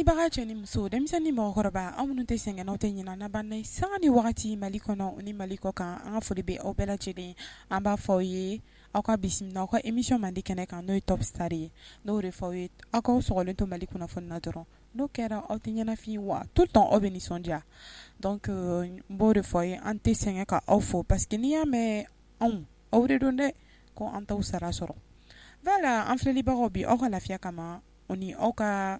Filɛlibaga cɛ ni muso, denmisɛnnin ni mɔgɔkɔrɔba, aw minnu tɛ sɛgɛn, aw tɛ ɲinɛ, n'an b'an na sanga ni wagati Mali kɔnɔ ni Mali kɔ kan, an ka foli bɛ aw bɛɛ lajɛlen. An b'a fɔ aw ye aw ka bisimila aw ka émission mandi kɛnɛ kan, n'o ye Top Star ye. N'o de fɔ aw ye, aw k'aw sɔgɔlen to Mali kunnafoni na dɔrɔn, n'o kɛra aw tɛ ɲɛnafin wa tout le temps aw bɛ nisɔndiya. Donc n b'o de fɔ aw ye, an tɛ sɛgɛn ka aw fo parce que n'i y'a mɛn anw, aw de don dɛ, ko an t'aw sara sɔrɔ. Voilà, an filɛlibagaw, bi aw ka lafiya kama o ni aw ka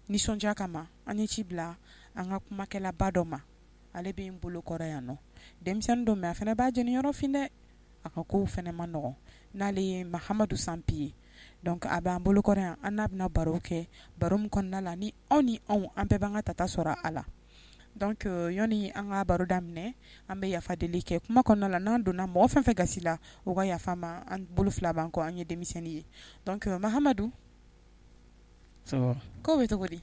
nisɔndiya kama, an ye ci bila an ka kumakɛlaba dɔ ma. Ale bɛ n bolo kɔrɔ yan nɔ, denmisɛnnin don, mais a fana b'a jɛniyɔrɔ fin dɛ, a ka kow fana ma nɔgɔn. N'ale ye Mahamadu Sanpi ye. Donc a b'an bolo kɔrɔ yan, an n'a bɛna baro kɛ, baro min kɔnɔna la ni aw ni anw, an bɛɛ b'an ka tata sɔrɔ a la. Donc yanni an ka baro daminɛ, an bɛ yafa deli kɛ kuma kɔnɔna la. N'an donna mɔgɔ fɛn fɛn gasi la, u ka yafa ma, an bolo fila b'an kɔ, an ye denmisɛnnin ye. Donc Mahamadu. Ça va? Ko bɛ cogo di?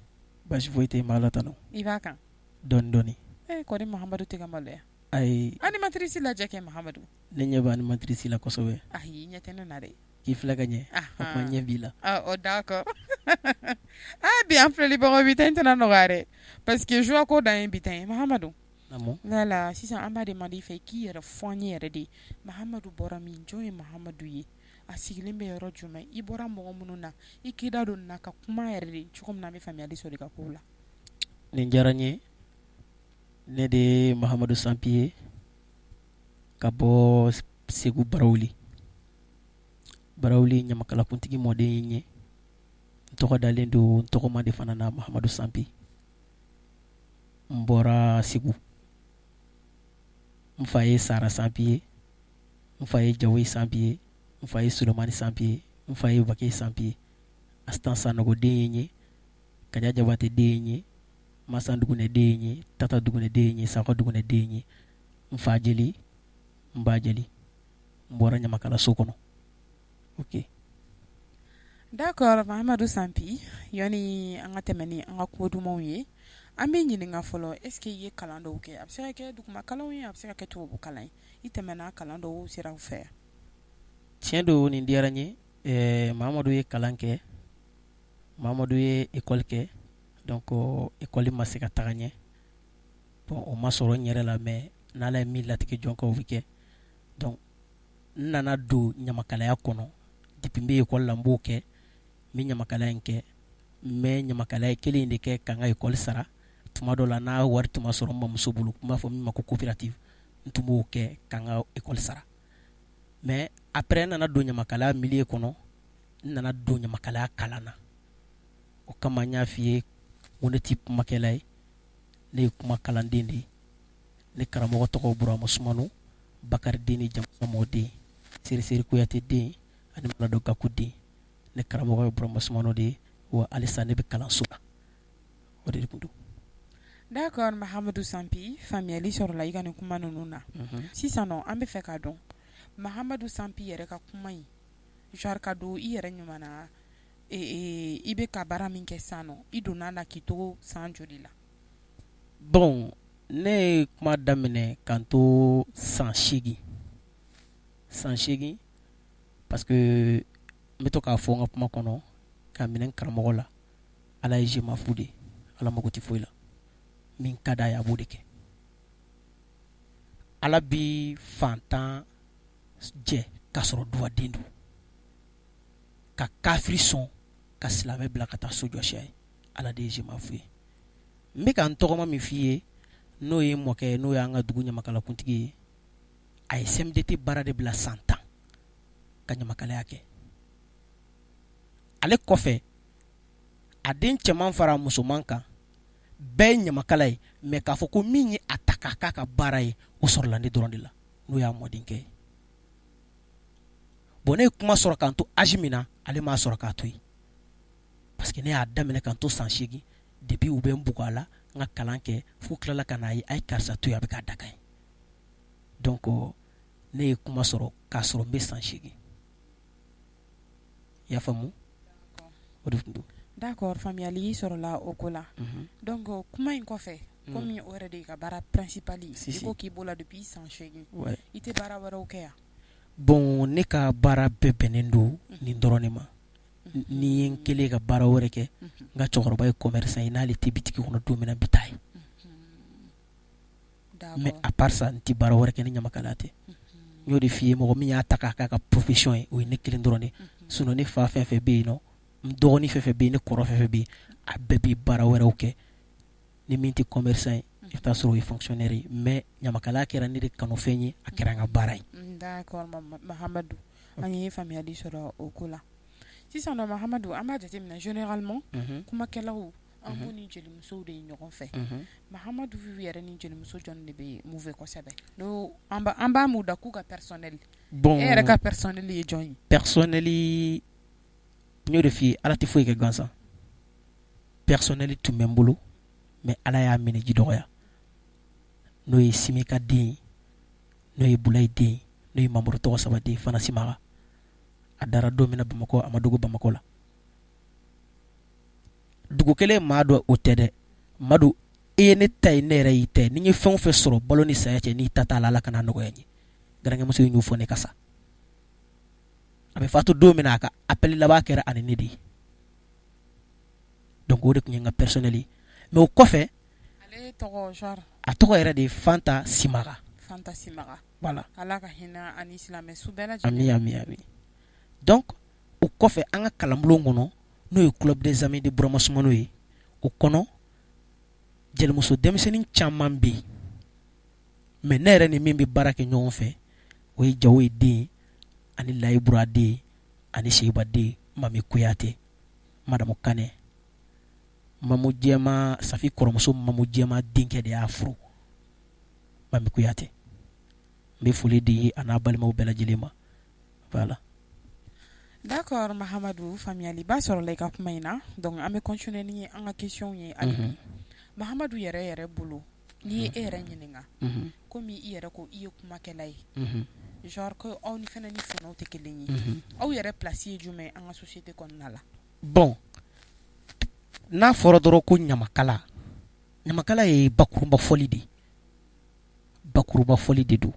Baasi foyi tɛ yen, n b'Ala tanu. I b'a kan? Dɔɔni dɔɔni. Eh, kɔri Mahamadu tɛ ka maloya. Ayi. Animatrice lajɛ kɛ, Mahamadu. Ne ɲɛ bɛ animatrice la kosɛbɛ. Ayi, i ɲɛ tɛ ne na dɛ. K'i filɛ ka ɲɛ, o tuma ɲɛ b'i la. Oh d'accord. Ah, bi an filɛlibagaw, bi ta in tɛna nɔgɔya dɛ, parce que joie ko dan ye bi ta ye, Mahamadu. Naamu. Voilà, sisan an b'a demander i fɛ k'i yɛrɛ fɔ an ye yɛrɛ de. Mahamadu bɔra min? Jɔn ye Mahamadu ye? A sigilen bɛ yɔrɔ jumɛn? I bɔra mɔgɔ minnu na, i k'i da don na ka kuma yɛrɛ de cogo min na an bɛ faamuyali sɔrɔ i ka kow la. Nin diyara n ye. Ne de ye Mahamadu Sanpi ye ka bɔ Segu Barawuli. Barawuli ɲamakalakuntigi mɔden ye n ye. N tɔgɔ dalen don n tɔgɔma de fana na, Mahamadu Sanpi. N bɔra Segu. N fa ye Sara Sanpi ye, n fa ye Jawoyi Sanpi ye, n fa ye Solomani Sanpi ye, n fa ye Wake Sanpi ye. Asitan Sanogo den ye n ye, Kaja Jabate den ye n ye, Masa Dugunɛ den ye n ye, Tata Dugunɛ den ye n ye, Sakɔ Dugunɛ den ye n ye. N fa jeli, n ba jeli. N bɔra ɲamakalaso kɔnɔ. Ok. D'accord, Mahamadu Sanpi, yanni an ka tɛmɛ ni an ka ko dumanw ye, an b'i ɲininka fɔlɔ, est ce que i ye kalan dɔw kɛ? A bɛ se ka kɛ duguma kalanw ye, a bɛ se ka kɛ tubabu kalan ye. I tɛmɛna kalan dɔw siraw fɛ? Tiɲɛ don, nin diyara n ye. Mahamadu ye kalan kɛ, Mahamadu ye école kɛ. Donc école ma se ka taga ɲɛ. Bon, o ma sɔrɔ n yɛrɛ la, mais n'Ala ye min latigɛ jɔn kan, o bɛ kɛ. Donc n nana don ɲamakalaya kɔnɔ depuis n bɛ école la. N b'o kɛ, n bɛ ɲamakalaya in kɛ, n bɛ ɲamakalaya kelen in de kɛ ka n ka école sara. Tuma dɔ la, n'a wari tun ma sɔrɔ n mamuso bolo, n b'a fɔ min ma ko coopérative, n tun b'o kɛ ka n ka école sara. Mais après, n nana don ɲamakalaya milieu kɔnɔ, n nana don ɲamakalaya kalan na. O kama n y'a f'i ye ko ne tɛ kumakɛla ye, ne ye kuma kalanden de ye. Ne karamɔgɔ tɔgɔ Burama Sumano, Bakari den ni Jamu den, Seriseri Kuyate den ani Maladɔ Gaku den. Ne karamɔgɔ ye Burama Sumano de ye, wa halisa ne bɛ kalanso la. O de tun don. D'accord, Mahamadu Sanpi, faamuyali sɔrɔla i ka nin kuma ninnu na. Sisan nɔ, an bɛ fɛ k'a dɔn Mahamadu Sanpi yɛrɛ ka kuma in genre ka don i yɛrɛ ɲuman na, i bɛ ka baara min kɛ sisan nɔ, i donna la k'i to san joli la? Bon, ne ye kuma daminɛ k'an to san 8, san 8, parce que n bɛ to k'a fɔ n ka kuma kɔnɔ k'a minɛ n karamɔgɔ la. Ala ye je m'en fous de ye, Ala mago tɛ foyi la, min ka d'a ye a b'o de kɛ. Ala bi fantan jɛ k'a sɔrɔ duwaden don, ka kafiri sɔn ka silamɛ bila ka taa so jɔsi a ye. Ala de ye je m'en fous ye. N bɛ ka n tɔgɔma min f'i ye, n'o ye mɔkɛ ye, n'o y'an ka dugu ɲamakalakuntigi ye, a ye CMDT baara de bila san 10 ka ɲamakalaya kɛ. Ale kɔfɛ, a den cɛman fara musoman kan, bɛɛ ye ɲamakala ye, mais k'a fɔ ko min ye a ta k'a k'a ka baara ye, o sɔrɔla ne dɔrɔn de la, n'o y'a mɔdenkɛ ye. Bon, ne ye kuma sɔrɔ k'an to âge min na, ale m'a sɔrɔ k'a to yen, parce que ne y'a daminɛ k'an to san 8. Depuis u bɛ n bugɔ a la, n ka kalan kɛ f'u tilala ka n'a ye, a ye karisa to yen, a bɛ k'a da ka ɲi. Donc ne ye kuma sɔrɔ k'a sɔrɔ n bɛ san 8. I y'a faamu, o de tun don. D'accord, faamuyali sɔrɔla o ko la. Donc kuma in kɔfɛ, komi o yɛrɛ de y'i ka baara principal ye, i ko k'i b'o la depuis san 8, i tɛ baara wɛrɛw kɛ yan? Bon, ne ka baara bɛɛ bɛnnen don nin dɔrɔn de ma. N'i ye n kelen ka baara wɛrɛ kɛ, n ka cɛkɔrɔba ye commerçant ye, n'ale tɛ bitigi kɔnɔ don min na, n bɛ taa yen. Mais à part ça, n tɛ baara wɛrɛ kɛ ni ɲamakalaya tɛ. N y'o de f'i ye, mɔgɔ min y'a ta k'a k'a ka profession ye, o ye ne kelen dɔrɔn de. Sinon ne fa fɛn fɛn bɛ yen nɔ, n dɔgɔnin fɛn fɛn bɛ yen, ne kɔrɔ fɛn fɛn bɛ yen, a bɛɛ bɛ baara wɛrɛw kɛ. Ni min tɛ commerçant ye, i bɛ taa sɔrɔ o ye fonctionnaire ye. Mais ɲamakalaya kɛra ne de kanufɛn ye, a kɛra n ka baara ye. D'accord Mahamadu, an ye faamuyali sɔrɔ o ko la. Sisan nɔ Mahamadu, an b'a jateminɛ généralement kumakɛlaw, an b'u ni jelimusow de ye ɲɔgɔn fɛ. Mahamadu yɛrɛ ni jelimuso jɔn de bɛ mouver kosɛbɛ? N'o an b'a m'u da k'u ka personnel. Bon, e yɛrɛ ka personnel ye jɔn ye? Personnel, n y'o de f'i ye, Ala tɛ foyi kɛ gansan. Personnel tun bɛ n bolo, mais Ala y'a minɛ ji dɔgɔya. N'o ye Simika den ye, n'o ye Bulayi den ye, n'o ye Mamuru tɔgɔ saba den Fana Simaga. A dara don min na Bamakɔ, a ma dogo Bamakɔ la. Dugu kelen maa dɔ o tɛ dɛ. Madu, e ye ne ta ye, ne yɛrɛ y'i ta ye. Ni n ye fɛn o fɛn sɔrɔ balo ni saya cɛ, n'i ta t'a la, Ala kana nɔgɔya n ye. Garankɛmuso in y'o fɔ ne ka sa. A bɛ fatu don min na, a ka appel laban kɛra ani ne de ye. Donc o de tun ye n ka personnel ye. Mais o kɔfɛ, ale tɔgɔ genre, a tɔgɔ yɛrɛ de ye Fanta Simaga. Fanta Simaga. Voilà. Ala ka hinɛ ani silamɛ su bɛɛ lajɛlen. Ami ami ami. Donc o kɔfɛ, an ka kalanbulon kɔnɔ, n'o ye Club des Amis de Burama Sumano ye, o kɔnɔ jelimuso denmisɛnnin caman bɛ yen. Mais ne yɛrɛ ni min bɛ baara kɛ ɲɔgɔn fɛ, o ye Jawo ye den ani Layi Bura den ani Seba den, Mami Kuyate, Madame Kanɛ, Mamu Jɛma, Safi kɔrɔmuso Mamu Jɛma denkɛ de y'a furu, Mami Kuyate. N bɛ foli di a n'a balimaw bɛɛ lajɛlen ma. Voilà. D'accord Mahamadu, faamuyaliba sɔrɔla i ka kuma in na. Donc an bɛ continuer ni an ka question ye hali bi. Mahamadu yɛrɛ yɛrɛ bolo, n'i ye e yɛrɛ ɲininka, komi i yɛrɛ ko i ye kumakɛla ye, genre ko aw ni fana ni funɛw tɛ kelen ye, aw yɛrɛ place ye jumɛn an ka société kɔnɔna la? Bon, n'a fɔra dɔrɔn ko ɲamakala, ɲamakala ye bakurunba fɔli de ye. Bakurunba fɔli de don.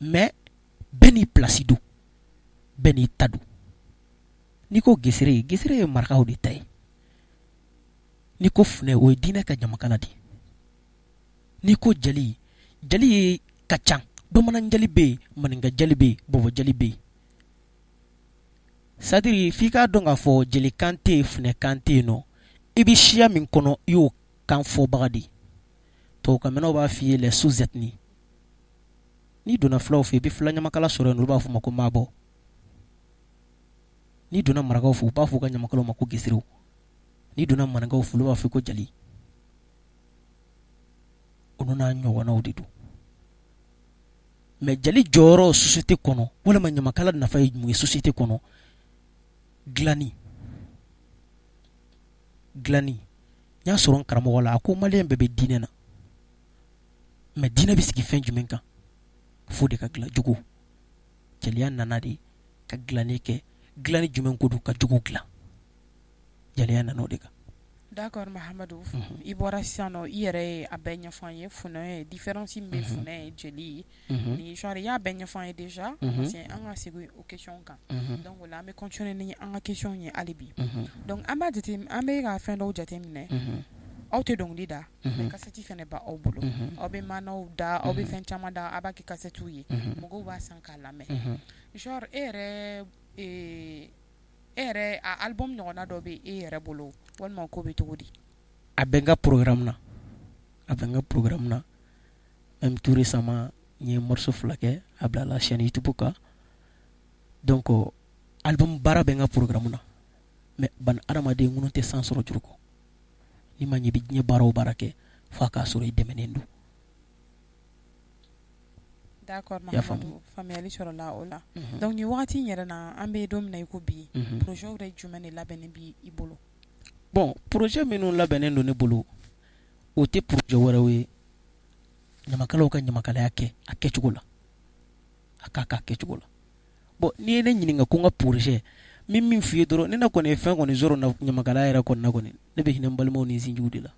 Mais bɛɛ n'i place don, bɛɛ n'i ta don. N'i ko gesere, gesere ye marakaw de ta ye. N'i ko funɛ, o ye diinɛ ka ɲamakala de ye. N'i ko jali, jali ye ka ca. Bamanan jali bɛ yen, maninka jali bɛ yen, bɔbɔ jali bɛ yen. C'est-à-dire f'i k'a dɔn k'a fɔ jelikan tɛ yen, funɛkan tɛ yen nɔ. I bɛ siya min kɔnɔ, i y'o kan fɔbaga de ye. Tubabukanmɛnnaw b'a f'i ye les sous-ethnies. N'i donna fulaw fɛ, i bɛ fula ɲamakala sɔrɔ yen, olu b'a fɔ o ma ko maabɔ. N'i donna marakaw fɛ, u b'a fɔ u ka ɲamakalaw ma ko geserew. N'i donna maninkaw fɛ, olu b'a fɔ ko jali. Olu n'a ɲɔgɔnnaw de don. Mais jali jɔyɔrɔ société kɔnɔ, walima ɲamakala nafa ye mun ye société kɔnɔ? Dilanni, dilanni. N y'a sɔrɔ n karamɔgɔ la, a ko maliyɛn bɛɛ bɛ diinɛ na, mais diinɛ bɛ sigi fɛn jumɛn kan? Fo de ka dilan jogo. Jeliya nana de ka dilanni kɛ. Dilanni jumɛn ko don? Ka jogo dilan. Jeliya nana o de kan. D'accord Mahamadu, i bɔra sisan nɔ, i yɛrɛ ye a bɛɛ ɲɛfɔ an ye, funɛ différence min bɛ funɛ, jeli ni genre, i y'a bɛɛ ɲɛfɔ an ye déjà, parce que an ka segin o question kan. Donc o la an bɛ continuer ni an ka question ye hali bi. Donc an b'a jate, an bɛ ka fɛn dɔw jate minɛ. Aw tɛ dɔnkili da, mais cassette fana b'aw bolo. Aw bɛ maanaw da, aw bɛ fɛn caman da, aw b'a kɛ cassette ye, mɔgɔw b'a san k'a lamɛn. Genre e yɛrɛ, e yɛrɛ a album ɲɔgɔnna dɔ bɛ e yɛrɛ bolo, walima ko bɛ cogo di? A bɛ n ka programme na, a bɛ n ka programme na. Même tout récemment, n ye morceau 2 kɛ, a bilala chaîne YouTube kan. Donc album baara bɛ n ka programme na. Mais bani adamaden ŋunu tɛ san sɔrɔ juru kɔ. N'i ma ɲɛ i bɛ diɲɛ baara o baara kɛ, f'a k'a sɔrɔ i dɛmɛnen don. D'accord Mahamadu, faamuyali sɔrɔla o la. Donc nin wagati in yɛrɛ na, an bɛ don min na i ko bi, projet yɛrɛ jumɛn de labɛnnen b'i bolo? Bon, projet minnu labɛnnen don ne bolo, o tɛ projet wɛrɛw ye. Ɲamakalaw ka ɲamakalaya kɛ a kɛcogo la, a k'a k'a kɛcogo la. Bon, n'i ye ne ɲininka ko n ka projet, min min f'i ye dɔrɔn, ni ne kɔni ye fɛn kɔni sɔrɔ ɲamakalaya yɛrɛ kɔnɔna kɔni, ne bɛ hinɛ n balimaw ni sinjiw de la.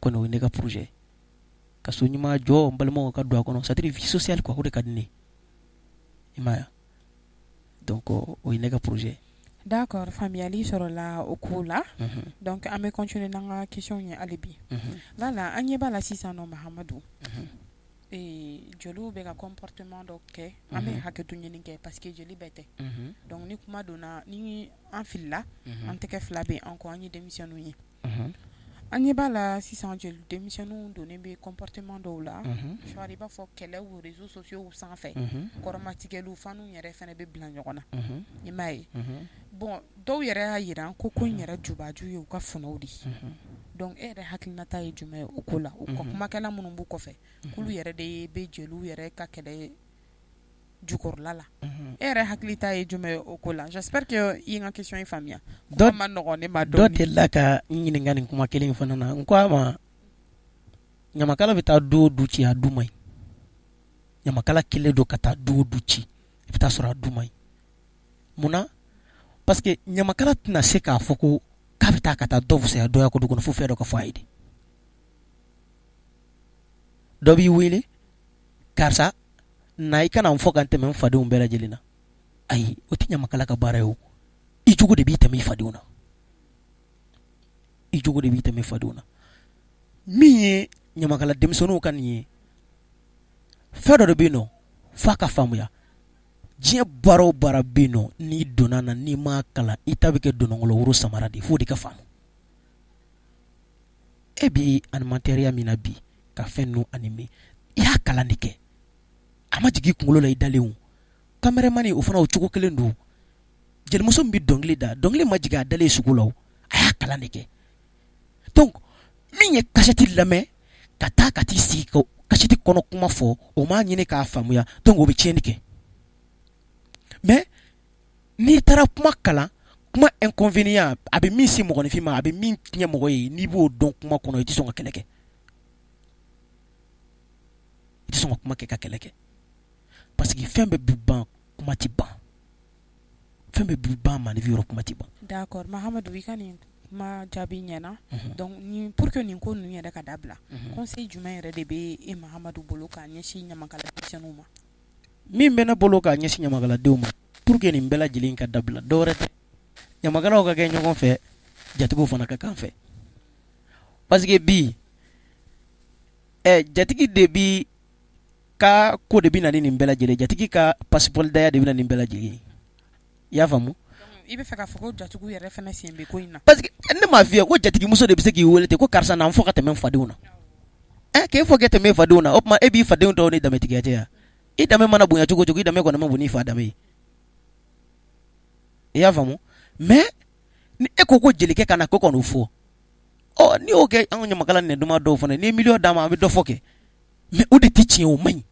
Kɔni o ye ne ka projet. Ka so ɲuman jɔ, n balimaw ka don a kɔnɔ, c'est à dire vie sociale quoi, o de ka di ne ye. I m'a ye. Donc o ye ne ka projet ye. D'accord, faamuyali sɔrɔla o ko la. Donc an bɛ continuer n'an ka question ye hali bi. Voilà, an ɲɛ b'a la sisan nɔ Mahamadu. Jeliw bɛ ka comportement dɔ kɛ, an bɛ hakɛto ɲini kɛ parce que jeli bɛɛ tɛ. Donc ni kuma donna, ni an filila, an tɛgɛ fila bɛ an kɔ, an ye denmisɛnninw ye. An ɲɛ b'a la sisan, jeli denmisɛnninw donnen bɛ comportement dɔw la, soit i b'a fɔ kɛlɛw réseaux sociaux sanfɛ, kɔrɔmatigɛliw, fanw yɛrɛ fana bɛ bila ɲɔgɔn na, i m'a ye. Bon, dɔw yɛrɛ y'a jira ko ko in yɛrɛ jubaju ye u ka funɛw de ye. Donc e yɛrɛ hakilinata ye jumɛn ye o ko la? U ka kumakɛla minnu b'u kɔfɛ, k'olu yɛrɛ de bɛ jeliw yɛrɛ ka kɛlɛ jukɔrɔla la, e yɛrɛ hakili ta ye jumɛn ye o ko la? J'espère que i ye n ka question in faamuya. Dɔ ma nɔgɔn ne ma. Dɔ delila ka n ɲininka nin kuma kelen in fana na. N ko a ma, ɲamakala bɛ taa du o du ci, a du man ɲi. Ɲamakala kelen don ka taa du o du ci, i bɛ taa sɔrɔ a du man ɲi. Munna? Parce que ɲamakala tɛna se k'a fɔ ko k'a bɛ taa ka taa dɔ fisaya dɔ ya ko du kɔnɔ, fo fɛn dɔ ka fɔ a ye de. Dɔ b'i wele, karisa, na i kana n fɔ ka n tɛmɛ n fadenw bɛɛ lajɛlen na. Ayi, o tɛ ɲamakala ka baara ye. O i jogo de b'i tɛmɛ i fadenw na, i jogo de b'i tɛmɛ i fadenw na. Min ye ɲamakala denmisɛnninw ka nin ye, fɛn dɔ de bɛ yen nɔ f'a ka faamuya. Diɲɛ baara o baara bɛ yen nɔ, n'i donna na, n'i m'a kalan, i ta bɛ kɛ dononkɔlɔ woro samara de ye. F'o de ka faamu. E bɛ animateurya min na bi, ka fɛn ninnu animer, i y'a kalan de kɛ, a ma jigin i kunkolo la i dalen. O caméraman, o fana o cogo kelen don. Jelimuso min bɛ dɔnkili da, dɔnkili ma jigin a dalen sugu la, a y'a kalan de kɛ. Donc min ye kasɛti lamɛn ka taa ka t'i sigi ka kasɛti kɔnɔ kuma fɔ, o m'a ɲini k'a faamuya, donc o bɛ tiɲɛni kɛ. Mais n'i taara kuma kalan, kuma inconvénient a bɛ min se mɔgɔninfin ma, a bɛ min tiɲɛ mɔgɔ ye, n'i b'o dɔn kuma kɔnɔ, i tɛ sɔn ka kɛlɛ kɛ, i tɛ sɔn ka kuma kɛ ka kɛlɛ kɛ, parce que fɛn bɛɛ bɛ ban, kuma tɛ ban. Fɛn bɛɛ bɛ ban maaninfin yɔrɔ, kuma tɛ ban. D'accord Mahamadu, i ka nin kuma jaabi ɲɛna. Donc ni pour que nin ko ninnu yɛrɛ ka dabila, conseil jumɛn yɛrɛ de bɛ e Mahamadu bolo k'a ɲɛsin ɲamakala denmisɛnninw ma? Min bɛ ne bolo k'a ɲɛsin ɲamakaladenw ma pour que nin bɛɛ lajɛlen ka dabila, dɔwɛrɛ tɛ, ɲamakalaw ka kɛ ɲɔgɔn fɛ, jatigiw fana ka k'an fɛ, parce que bi jatigi de bi ka ko de bɛ na ni nin bɛɛ lajɛlen, jatigi ka pasipɔlidaya de bɛ na nin bɛɛ lajɛlen ye. I y'a faamu? I bɛ fɛ k'a fɔ ko jatigiw yɛrɛ fana sen bɛ ko in na? Parce que ne m'a f'i ye ko jatigimuso de bɛ se k'i wele ten ko karisa, na n fɔ ka tɛmɛ n fadenw na. K'e fɔ ka tɛmɛ e fadenw na, o tuma e b'i fadenw tɔw ni danbetigiya cɛ yan. I danbe mana bonya cogo o cogo, i danbe kɔni ma bon n'i fa danbe ye. I y'a faamu? Mais ni e ko ko jelikɛ ka na ko ka n'o fɔ, ɔ n'i y'o kɛ, anw ɲamakala nɛn duman dɔw fana, n'i ye miliyɔn d'a ma, a bɛ dɔ fɔ kɛ, mais o de tɛ tiɲɛ. O man ɲi,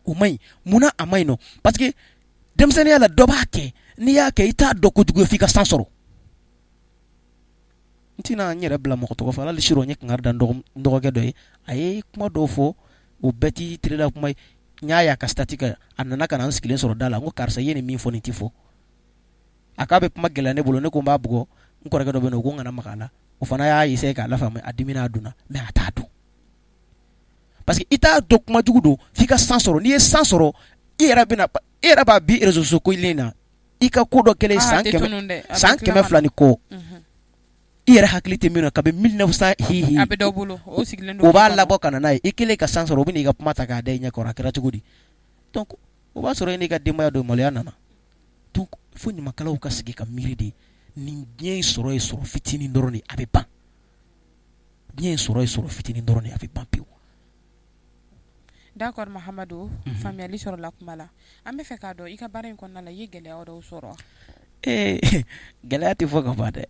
o man ɲi. Munna a man ɲi nɔ? Parce que denmisɛnninya la, dɔ b'a kɛ, n'i y'a kɛ, i t'a dɔn kojugu ye f'i ka san sɔrɔ. N tɛna n yɛrɛ bila mɔgɔ tɔgɔ fɔ. Hali surɔ, n ye kangari da n dɔgɔkɛ dɔ ye, a ye kuma dɔw fɔ, o bɛɛ t'i terila kuma ye. N y'a ye a ka statut kan, a nana ka na n sigilen sɔrɔ da la. N ko karisa, i ye nin min fɔ, nin tɛ fɔ. A k'a bɛ kuma gɛlɛya ne bolo. Ne ko n b'a bugɔ. N kɔrɔkɛ dɔ bɛ yen, o ko n kana maga a la. O fana y'a essayer k'a lafaamuya, a dimina, a donna, mais a t'a dɔn, parce que i t'a dɔn kuma jugu don f'i ka san sɔrɔ. N'i ye san sɔrɔ, i yɛrɛ bɛna, e yɛrɛ b'a bi réseaux sociaux ko in na, i ka ko dɔ kɛlen san 100, san 200 ni kɔ, i yɛrɛ hakili tɛ min na kabi 1900 hihi, a bɛ dɔ bolo, o sigilen don, o b'a labɔ ka na n'a ye. I kɛlen ka san sɔrɔ, o bɛ n'i ka kuma ta k'a da i ɲɛ kɔrɔ. A kɛra cogo di? Donc o b'a sɔrɔ e n'i ka denbaya don maloya nana. Donc fo ɲamakalaw ka sigi ka miiri de. Nin diɲɛ in sɔrɔ ye sɔrɔ fitinin dɔrɔn de, a bɛ ban. Diɲɛ in sɔrɔ ye sɔrɔ fitinin dɔrɔn de, a bɛ ban pewu. D'accord Mahamadu, faamuyali sɔrɔla kuma la. An bɛ fɛ k'a dɔn, i ka baara in kɔnɔna la, i ye gɛlɛya dɔw sɔrɔ wa? Ee, gɛlɛya tɛ fɔ ka ban dɛ.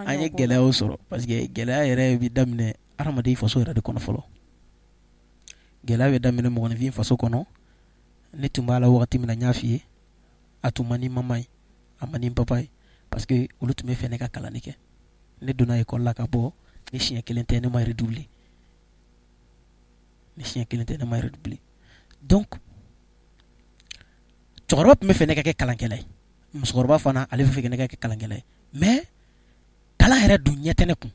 An ye gɛlɛyaw sɔrɔ, parce que gɛlɛya yɛrɛ bɛ daminɛ hadamaden faso yɛrɛ de kɔnɔ fɔlɔ. Gɛlɛya bɛ daminɛ mɔgɔninfin faso kɔnɔ. Ne tun b'a la wagati min na, n y'a f'i ye, a tun man di mama ye, a man di papa ye, parce que olu tun bɛ fɛ ne ka kalanni kɛ. Ne donna école la ka bɔ, ni siɲɛ kelen tɛ, ne ma redoubler, ni siɲɛ kelen tɛ, ne ma redoubler. Donc cɛkɔrɔba tun bɛ fɛ ne ka kɛ kalankɛla ye, musokɔrɔba fana, ale bɛ fɛ ne ka kɛ kalankɛla ye, mais kalan yɛrɛ dun ɲɛ tɛ ne kun.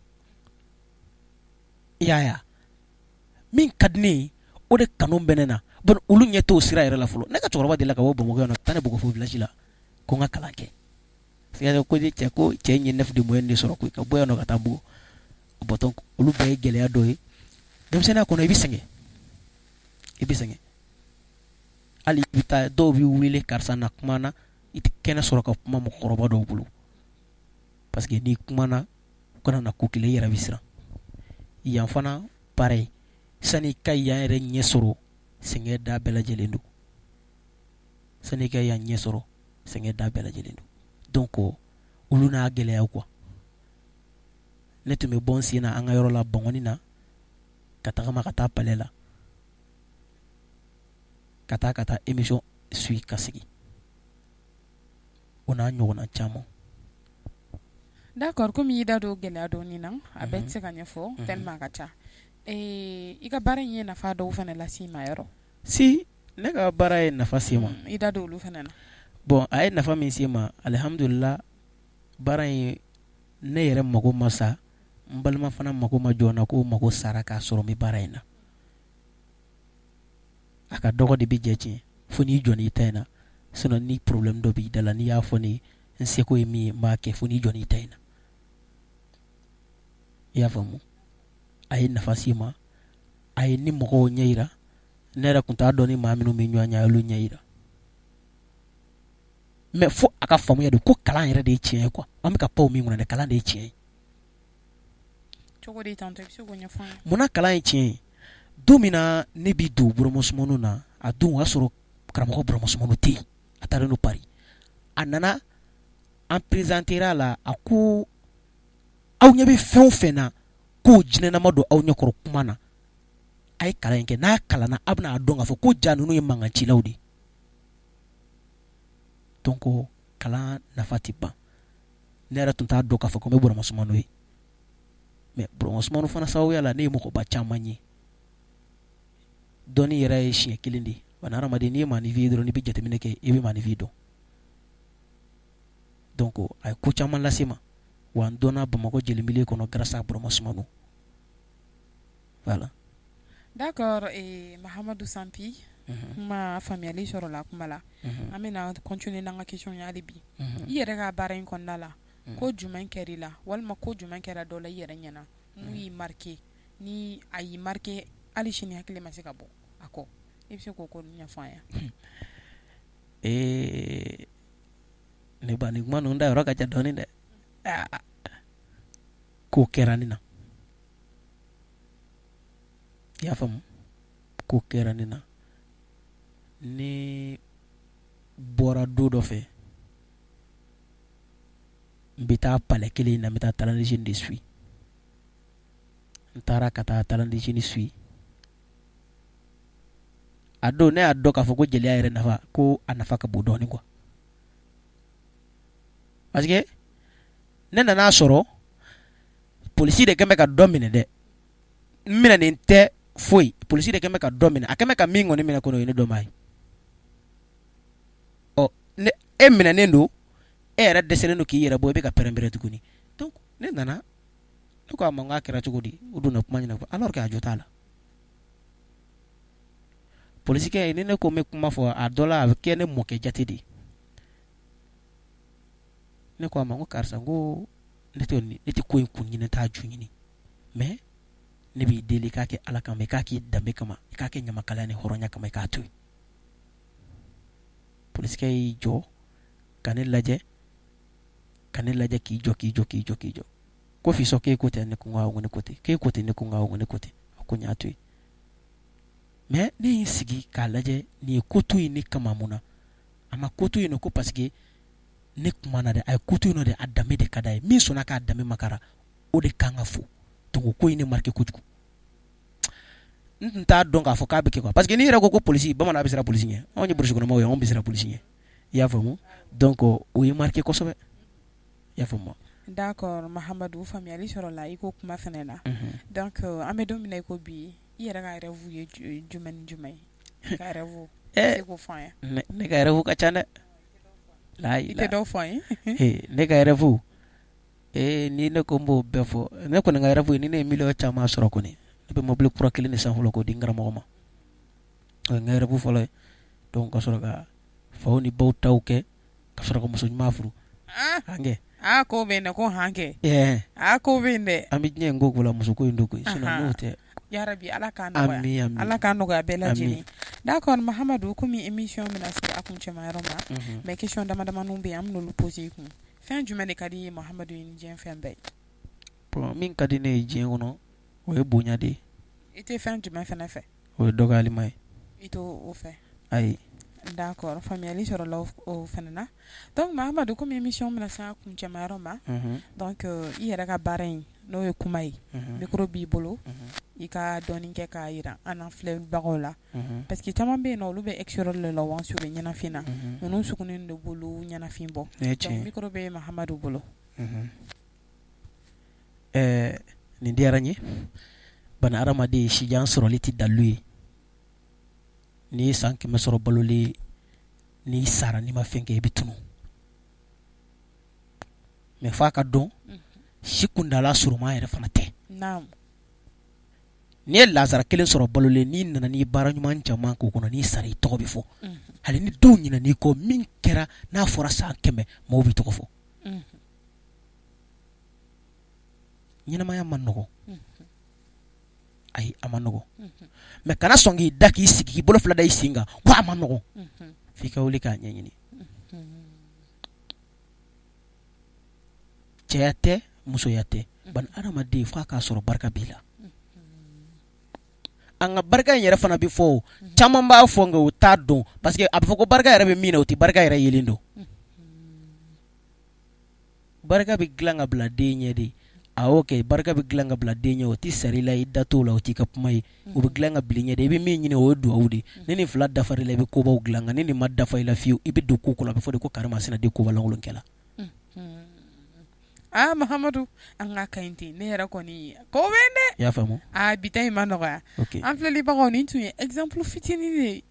I y'a ye, min ka di ne ye, o de kanu bɛ ne na. Bon, olu ɲɛ t'o sira yɛrɛ la fɔlɔ. Ne ka cɛkɔrɔba delila ka bɔ Bamakɔ yan nɔ, taa ne bugɔ fo village la ko n ka kalan kɛ. Ko cɛ ko cɛ ye 9 de moyenne de sɔrɔ koyi, ka bɔ yan nɔ ka taa bugɔ. Bon, donc olu bɛɛ ye gɛlɛya dɔ ye. Denmisɛnninya kɔnɔ, i bɛ sɛgɛn, i bɛ sɛgɛn. Hali i bɛ taa, dɔw b'i wele karisa na kuma na, i tɛ kɛnɛ sɔrɔ ka kuma mɔgɔkɔrɔba dɔw bolo, parce que n'i kumana, u kana na ko kelen, i yɛrɛ bɛ siran. Yan fana pareil, sani i ka yan yɛrɛ ɲɛ sɔrɔ, sɛgɛn da bɛɛ lajɛlen don. Sani i ka yan ɲɛ sɔrɔ, sɛgɛn da bɛɛ lajɛlen don. Donc olu n'a gɛlɛya quoi. Ne tun bɛ bɔ n sen na an ka yɔrɔ la Bankɔni na, ka tagama ka taa palais la, ka taa émission suit ka segin, o n'a ɲɔgɔnna caman. D'accord, komi i da don gɛlɛya dɔɔnin na, a bɛɛ tɛ se ka ɲɛfɔ tellement a ka ca. I ka baara in ye nafa dɔw fana lase i ma yɔrɔ? Si, ne ka baara ye nafa se ma. I da don olu fana na. Bon, a ye nafa min se ma, alihamudulila, baara in, ne yɛrɛ mago ma sa, n balima fana mago ma jɔ n na ko mago sara k'a sɔrɔ n bɛ baara in na. A ka dɔgɔ de bɛ jɛ tiɲɛ, fo n'i jɔ n'i ta in na. Sinon ni problème dɔ b'i da la, n'i y'a fɔ ne ye, n seko ye min ye, n b'a kɛ, fo n'i jɔ n'i ta in na. I y'a faamu? A ye nafa se ma, a ye ni mɔgɔw ɲɛ yira. Ne yɛrɛ tun t'a dɔn ni maa minnu bɛ ɲɔgɔn ɲɛ, a y'olu ɲɛ yira. Mais fo a ka faamuya de ko kalan yɛrɛ de ye tiɲɛ ye quoi. An bɛ ka pan min kunna dɛ, kalan de ye tiɲɛ ye. Cogo di tantɔ, i bɛ se k'o ɲɛfɔ an ye? Munna kalan ye tiɲɛ ye? Don min na ne bi don Burama Sumano na, a don o y'a sɔrɔ karamɔgɔ Burama Sumano tɛ yen, a taalen don Paris. A nana an présenter a la, a ko aw ɲɛ bɛ fɛn o fɛn na k'o jinɛnama don aw ɲɛkɔrɔ kuma na, a ye kalan in kɛ. N'a kalanna, a bɛna a dɔn k'a fɔ ko ja ninnu ye mankancilaw de ye. Donc kalan nafa tɛ ban. Ne yɛrɛ tun t'a dɔn k'a fɔ ko n bɛ Burama Sumano ye, mais Burama Sumano fana sababuya la, ne ye mɔgɔba caman ye. Dɔnni yɛrɛ ye siɲɛ kelen de ye. Wa hadamaden, n'i ye maaninfin ye dɔrɔn, n'i bɛ jateminɛ kɛ, i bɛ maaninfin dɔn. Donc a ye ko caman lase ma, wa n dɔnna Bamakɔ jeli milieu kɔnɔ grâce à Burama Sumano. Voilà. D'accord, Mahamadu Sanpi, kuma faamuyali sɔrɔla kuma la. An bɛna continuer n'an ka question ye hali bi. I yɛrɛ ka baara in kɔnɔna la, ko jumɛn kɛra i la, walima ko jumɛn kɛra dɔ la i yɛrɛ ɲɛna mun y'i marqué, ni a y'i marqué hali sini hakili ma se ka bɔ a kɔ, i bɛ se k'o ko ɲɛfɔ an ye? Ee, ne ba, nin kuma ninnu da yɔrɔ ka ca dɔɔnin dɛ. Ko kɛra ne na, i y'a faamu? Ko kɛra ne na, ne bɔra don dɔ fɛ, n bɛ taa palais kelen in na, n bɛ taa talent de jeune de suit. N taara ka taa talent de jeune suit. A don ne y'a dɔn k'a fɔ ko jeliya yɛrɛ nafa, ko a nafa ka bon dɔɔnin quoi, parce que ne nan'a sɔrɔ polisi de kɛn bɛ ka dɔ minɛ dɛ. N minɛnen tɛ foyi, polisi de kɛn bɛ ka dɔ minɛ. A kɛn bɛ ka min kɔni minɛ kɔni, o ye ne dɔnbaa ye. Ɔ, ne e minɛnen don, e yɛrɛ dɛsɛlen don k'i yɛrɛ bɔ, i bɛ ka pɛrɛn-pɛrɛn tuguni. Donc ne nana, ne ko a ma, n k'a kɛra cogo di? O donna kuma ɲɛna alors que a jo t'a la. Polisikɛ, ni ne ko n bɛ kuma fɔ a dɔ la, a bɛ kɛ ne mɔkɛ jate de ye. Ne ko a ma, ko karisa, n ko ne tɛ ko in kun ɲini, t'a ju ɲini, mais ne b'i deli, i k'a kɛ Ala kama, i k'a k'i danbe kama, i k'a kɛ ɲamakalaya ni hɔrɔnya kama, i k'a to yen. Polisikɛ y'i jɔ ka ne lajɛ, ka ne lajɛ, k'i jɔ, k'i jɔ, k'i jɔ, k'i jɔ, ko fisɔn, k'e ko tɛ? Ne ko awɔ, ne ko ten. K'e ko ten? Ne ko awɔ, ne ko ten. A ko n y'a to yen. Mais ne y'i sigi k'a lajɛ, nin ye ko to yen ne kama mun na? A ma ko to yen ko parce que ne kuma na dɛ, a ye ko to yen nɔ de, a danbe de ka d'a ye. Min sɔnna k'a danbe makara, o de kan ka fo. Donc ko in ne marqué kojugu. N tun t'a dɔn k'a fɔ k'a bɛ kɛ quoi, parce que n'i yɛrɛ ko ko polisi, bamanan bɛ siran polisi ɲɛ. Anw ye brousse kɔnɔmɔgɔw ye, anw bɛ siran polisi ɲɛ, i y'a faamu? Donc o ye marqué kosɛbɛ, i y'a faamu? D'accord Mahamadu, faamuyali sɔrɔla i ko kuma fana na. Donc an bɛ don min na i ko bi, i yɛrɛ ka rêve ye jumɛn ni jumɛn ye? I ka rêve, i bɛ se k'o fɔ an ye? Ne ka rêve ka ca dɛ. I tɛ dɔw fɔ an ye? Ne ka rêve, ee, ni ne ko n b'o bɛɛ fɔ, ne kɔni ka rêve ye, ni ne ye miliyɔn caman sɔrɔ kɔni, ne bɛ mobili kura kelen de san fɔlɔ k'o di n karamɔgɔ ma. O ye n ka rêve fɔlɔ ye. Donc ka sɔrɔ ka faw ni baw taw kɛ, ka sɔrɔ ka muso ɲuman furu. Kɛ aa ko bɛ yen ko han kɛ aa ko bɛ yen dɛ. An bɛ diɲɛ in ko ko la, muso ko in don koyi, sinon n'o tɛ. Yarabi Ala k'a nɔgɔya, Ala k'a nɔgɔya bɛɛ lajɛlen. D'accord Mahamadu, komi émission bɛna se a kuncɛma yɔrɔ ma, mais question dama damani bɛ yen, an bɛna olu poser i kun. Fɛn jumɛn de ka di i ye Mahamadu ye ni diɲɛ fɛn bɛɛ ye? Bon, min ka di ne ye diɲɛ kɔnɔ, o ye bonya de ye. I tɛ fɛn jumɛn fana fɛ? O ye dɔgɔyalima ye. I t'o fɛ? Ayi. D'accord, faamuyali sɔrɔla o fana na. Donc Mahamadu, komi émission bɛna se a kuncɛma yɔrɔ ma, donc i yɛrɛ ka baara in, n'o ye kuma ye, micro b'i bolo, i ka dɔɔnin kɛ k'a jira an n'an filɛbagaw la, parce que caman bɛ yen nɔ, olu bɛ extérieur de la, u bɛ ɲɛnafin na, ninnu sugunin de b'olu ɲɛnafin bɔ. Donc micro bɛ Mahamadu bolo. Ɛɛ, nin diyara n ye. Bani hadamaden, sijan sɔrɔli tɛ dalu ye. N'i ye san 100 sɔrɔ balolen, n'i sara n'i ma fɛn kɛ, i bɛ tunun. Mais f'a ka dɔn, si kuntaala surunman yɛrɛ fana tɛ. N'i ye lazara kelen sɔrɔ balolen, n'i nana n'i baara ɲuman caman k'o kɔnɔ, n'i sara, i tɔgɔ bɛ fɔ. Hali ni dɔw ɲinɛn'i kɔ, min kɛra n'a fɔra san 100, maaw b'i tɔgɔ fɔ. Ɲɛnamaya man nɔgɔn, ayi, a man nɔgɔn. Mais kana sɔn k'i da k'i sigi k'i bolo fila da i sen kan ko a man nɔgɔn, f'i ka wuli k'a ɲɛɲini. Cɛya tɛ, musoya tɛ, bani hadamaden, f'a k'a sɔrɔ barika b'i la. An ka barika in yɛrɛ fana bɛ fɔ, caman b'a fɔ nka u t'a dɔn, parce que a bɛ fɔ ko barika yɛrɛ bɛ min na, o tɛ barika yɛrɛ yelen dɔn. Barika bɛ dilan ka bila den ɲɛ de. A y'o kɛ, barika bɛ dilan ka bila den ɲɛ, o tɛ sara i la, i da t'o la, o t'i ka kuma ye. O bɛ dilan ka bila i ɲɛ de. I bɛ min ɲini, o ye dugawu de. Ni nin fila dafara i la, i bɛ kobaw dilan. Nka ni nin ma dafa i la fiyewu, i bɛ don ko ko la, a bɛ fɔ de ko karimasina de kobalankolonkɛla. Aa Mahamadu, an ka ka ɲi ten. Ne yɛrɛ kɔni ko bɛ dɛ. I y'a faamu? Aa, bi ta in ma nɔgɔya. An filɛlibagaw, nin tun ye exemple fitinin de ye.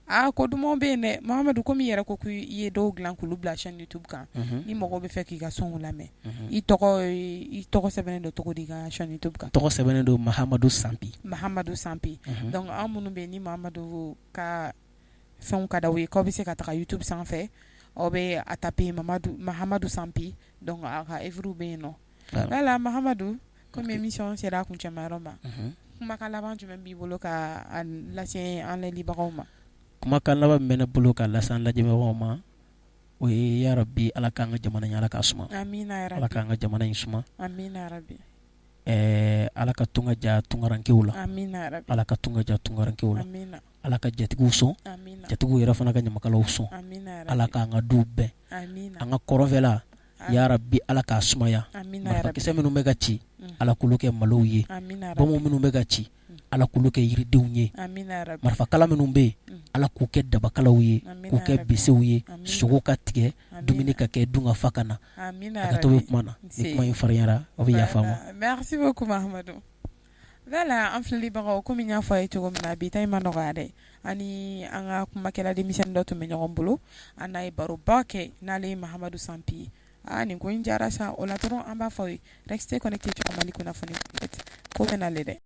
Aa, ko dumanw bɛ yen dɛ Mahamadu. Komi i yɛrɛ ko k'i ye dɔw dilan k'olu bila chaîne YouTube kan, ni mɔgɔw bɛ fɛ k'i ka sonw lamɛn, i tɔgɔ sɛbɛnnen don cogo di i ka chaîne YouTube kan? Tɔgɔ sɛbɛnnen don Mahamadu Sanpi. Mahamadu Sanpi. Donc aw minnu bɛ yen ni Mahamadu ka fɛnw ka d'aw ye, k'aw bɛ se ka taga YouTube sanfɛ, aw bɛ a taper Mamadu Mahamadu Sanpi. Donc a ka œuvre bɛ yen nɔ. Voilà Mahamadu, komi émission sera a kuncɛma yɔrɔ ma, kumakan laban jumɛn b'i bolo ka a lase an layɛlibagaw ma? Kumakan laban min bɛ ne bolo ka lase an lajɛbagaw ma, o ye yarabi Ala k'an ka jamana in, Ala k'a suma. Amina yarabi. Ala k'an ka jamana in suma. Amina yarabi. Ɛɛ, Ala ka tunga diya tunkarankew la. Amina yarabi. Ala ka tunga diya tunkarankew la. Amina. Ala ka jatigiw sɔn. Amina. Jatigiw yɛrɛ fana ka ɲamakalaw sɔn. Amina yarabi. Ala k'an ka duw bɛn. Amina. An ka kɔrɔnfɛla, yarabi Ala k'a sumaya. Amina yarabi. Marifakisɛ minnu bɛ ka ci, Ala k'olu kɛ malow ye. Amina yarabi. Bɔnbɔn minnu bɛ ka ci, Ala k'olu kɛ yiridenw ye. Amina yarabi. Marifakala minnu bɛ yen, Ala k'u kɛ dabakalaw ye, k'u kɛ besew ye, sogo ka tigɛ, dumuni ka kɛ, dun ka fa ka na. Hakɛto bɛ kuma na, ni kuma in farinyara, aw bɛ yafa n ma. Merci beaucoup Mahamadu. Voilà an filɛlibagaw, komi n y'a fɔ a ye cogo min na, bi ta in ma nɔgɔya dɛ. Ani an ka kumakɛla denmisɛnnin dɔ tun bɛ ɲɔgɔn bolo, an n'a ye baroba kɛ, n'ale ye Mahamadu Sanpi ye. Aa, nin ko in diyara sa. O la dɔrɔn an b'a fɔ aw ye, restez connectés sur Mali kunnafoni ko bɛ nalen dɛ.